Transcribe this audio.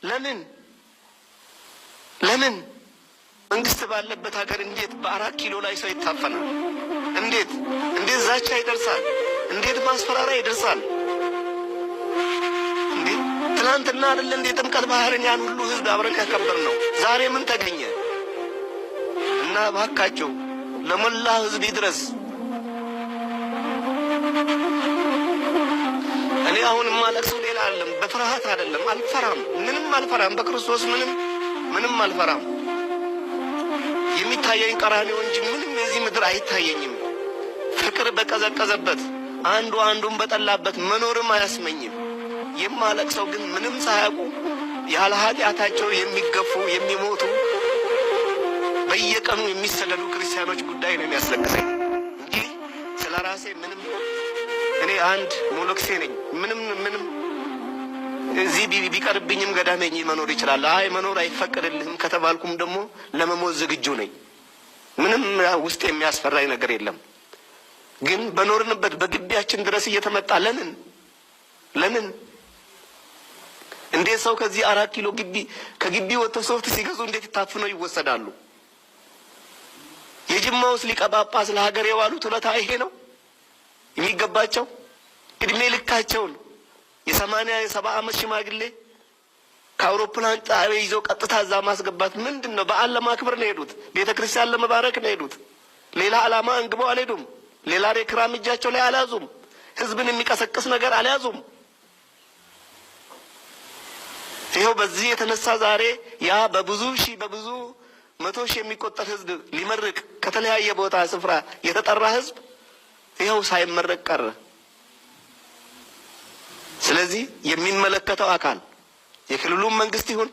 ለምን ለምን መንግስት ባለበት ሀገር እንዴት በ4 ኪሎ ላይ ሰው ይታፈናል? እንዴት ዛቻ ይደርሳል? እንዴት ማስፈራሪያ ይደርሳል? እንዴ፣ ትናንትና አይደለ እንዴ ጥምቀት ባህርን ያን ሁሉ ህዝብ አብረን ያከበርነው? ዛሬ ምን ተገኘ? እና እባካችሁ ለሞላ ህዝብ ይድረስ። እኔ አሁን የማለቅሰው ሌላ አይደለም፣ በፍርሃት አይደለም። አልፈራም፣ ምንም አልፈራም። በክርስቶስ ምንም ምንም አልፈራም። የሚታየኝ ቀራንዮ እንጂ ምንም የዚህ ምድር አይታየኝም። ፍቅር በቀዘቀዘበት፣ አንዱ አንዱን በጠላበት መኖርም አያስመኝም። የማለቅሰው ግን ምንም ሳያውቁ ያለ ኃጢአታቸው የሚገፉ፣ የሚሞቱ፣ በየቀኑ የሚሰደዱ ክርስቲያኖች ጉዳይ ነው የሚያስለቅሰኝ እንጂ ስለ ራሴ ምንም፣ እኔ አንድ ሞሎክሴ ነኝ። ምንም ምንም እዚህ ቢቀርብኝም ገዳሜ መኖር ይችላል። አይ መኖር አይፈቀድልህም ከተባልኩም ደግሞ ለመሞት ዝግጁ ነኝ። ምንም ውስጥ የሚያስፈራኝ ነገር የለም። ግን በኖርንበት በግቢያችን ድረስ እየተመጣ ለምን ለምን እንዴት ሰው ከዚህ 4 ኪሎ ግቢ ከግቢ ወጥተው ሶፍት ሲገዙ እንዴት ታፍነው ይወሰዳሉ? የጅማውስ ሊቀ ጳጳስ ለሀገር የዋሉት ውለታ ይሄ ነው የሚገባቸው? እድሜ ልካቸውን የ80 የ70 ዓመት ሽማግሌ ከአውሮፕላን ጣቢያ ይዘው ቀጥታ እዛ ማስገባት ምንድን ነው? በዓል ለማክበር ነው የሄዱት። ቤተ ክርስቲያን ለመባረክ ነው የሄዱት። ሌላ ዓላማ አንግበው አልሄዱም። ሌላ ሬክራም እጃቸው ላይ አልያዙም። ህዝብን የሚቀሰቅስ ነገር አልያዙም። ይኸው በዚህ የተነሳ ዛሬ ያ በብዙ ሺህ፣ በብዙ መቶ ሺህ የሚቆጠር ህዝብ ሊመርቅ ከተለያየ ቦታ ስፍራ የተጠራ ህዝብ ይኸው ሳይመረቅ ቀረ። ስለዚህ የሚመለከተው አካል የክልሉም መንግስት ይሁን